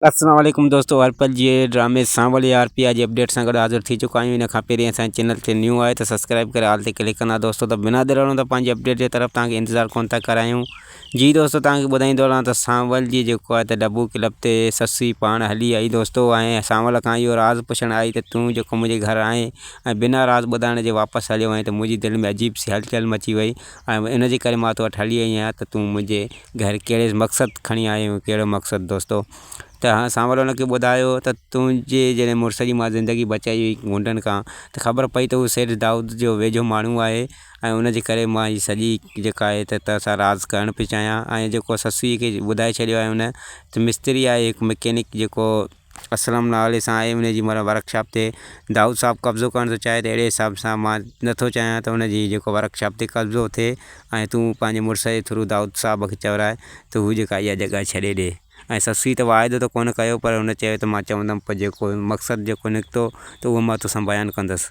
السلام عليڪم دوستو هر پل جي ڊرامي سانول يار پيا جي اپڊيٽ سان گڏ حاضر ٿي چڪا آهيون ان کان پهرين اسان چينل تي نيو آهي ته سبسڪرائب ڪري آل تي ڪلڪ ڪندا دوستو ته بنا دير ته پنهنجي اپڊيٽ جي طرف توهان کي انتظار ڪون ٿا ڪرايون جي دوستو توهان کي ٻڌائيندو هلان ته سانول جي جيڪو آهي ته ڊبو ڪلب تي سسي پاڻ هلي آئي دوستو ۽ سانول کان اهو راز پڇڻ آئي ته تون جيڪو منهنجي گهر آئين ۽ بنا راز ٻڌائڻ جي واپس هليو وئين ته منهنجي دل ۾ عجيب سي هلچل مچي وئي ۽ ان جي ڪري مان تو وٽ هلي آئي آهيان ته تون منهنجي گهر ڪهڙي مقصد کڻي آيو آهين ڪهڙو مقصد دوستو ته هاڻ سانول ان کي ٻڌايو ته تنهنجي جڏهن مڙس جي مان زندگي بچائي هئي غنڊن کان ته خبر پئي ته هو سيٺ دائود جو ويجهو ماڻهو آهي ۽ ان جي ڪري مان هي سڄي جيڪا آهي ته تو سان راز ڪرڻ پئي چاهيان ۽ جيڪو سسئي کي ٻڌائي ڇڏيو آهي ان ته مستري آهي هڪ مڪينڪ جيڪو اسلم نالي سان آهي ان جي معنيٰ ورڪشاپ تي دائود صاحب قبضو ڪرڻ ٿو چاهي ته اهڙي حساب سان مان نٿو چاهيان ته ان جي جيڪو ورڪشاپ تي قبضو ٿئي ۽ تون پنهنجي مڙس جي ٿرو دائود صاحب کي چورائي ته هو جيڪا اها جڳهه ڇڏي ڏي ۽ سسئي ته واعدو ته ڪونه ڪيو پر هن چيو ته مان چوندم پوء جيڪو مقصد جيڪو نڪتو ته اهو مان توسان بيان ڪندس.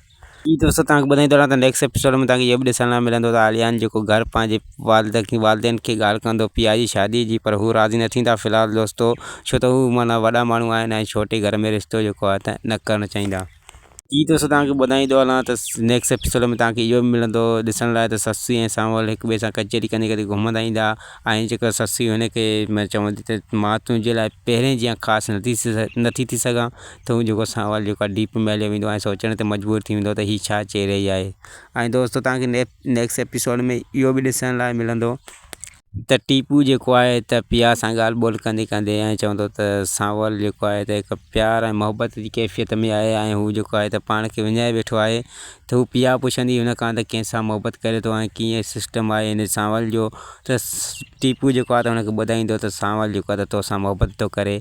جي دوستو توهان کي ٻڌائيندو رهان ته نيڪسٽ ايپيسوڊ ۾ توهان کي اهو به ڏسڻ لاء ملندو ته عاليان جيڪو گهر پنهنجي والد کي والدين کي ڳالهه ڪندو پيء جي شادي جي پر هو راضي نه ٿيندا في الحال دوستو ڇو ته هو معنيٰ وڏا ماڻهو آهن ۽ ڇوٽي گهر ۾ رشتو جيڪو آهي ته نه ڪرڻ چاهيندا. جي دوستو توهان کي ٻڌائيندو هلان ته نيڪسٽ ايپيسوڊ ۾ توهان کي اهو به ملندو ڏسڻ لاء ته سسئي ۽ سانول هڪ ٻئي سان ڪچهري ڪندي ڪندي گهمندا ايندا ۽ جيڪا سسئي هن کي چوندي ته مان تنهنجي لاء پهرين جيان خاص نٿي ٿي سگهان ته هو جيڪو سانول جيڪو آهي ڊيپ ۾ هليو ويندو آهي ۽ سوچڻ تي مجبور ٿي ويندو ته هي ڇا چئي رهي آهي ۽ دوستو توهان کي نيڪسٽ ايپيسوڊ ۾ اهو به ڏسڻ لاء ملندو ته ٽيپو جيڪو آهي ته پيا سان ڳالهه ٻولهه ڪندي ڪندي ۽ چوندو ته سانول جيڪو آهي ته هڪ پيار ۽ محبت جي ڪيفيت ۾ آهي ۽ هو جيڪو آهي ته پاڻ کي وڃائي ويٺو آهي ته هو پيا پڇندي هن کان ته ڪنهن سان محبت ڪري ٿو ۽ ڪيئن سسٽم آهي هن سانول جو ته ٽيپو جيڪو آهي ته هن کي ٻڌائيندو ته سانول جيڪو آهي ته توسان محبت ٿو ڪري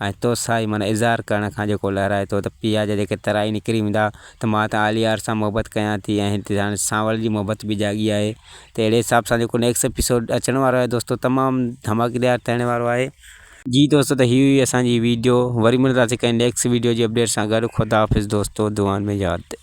۽ توسان ئي معنيٰ اظهار ڪرڻ کان جيڪو لهرائي ٿو ته پيا جا جيڪي ترائي نڪري ويندا ته مان ته عاليار سان محبت ڪيان ٿي ۽ هتي هاڻي سانول جي محبت به جاڳي آهي ته اهڙي حساب سان جيڪو نيڪسٽ ايپيسوڊ اچڻ وارو آهي دوستو تمام ڌماڪيدار ٿيڻ وارو آهي. جي دوستو ته هي هئي اسان جي ويڊيو وري ملنداسين ڪنهن نيڪسٽ ويڊيو جي اپڊيٽ سان گڏ خدا حافظ دوستو دعائن ۾ ياد.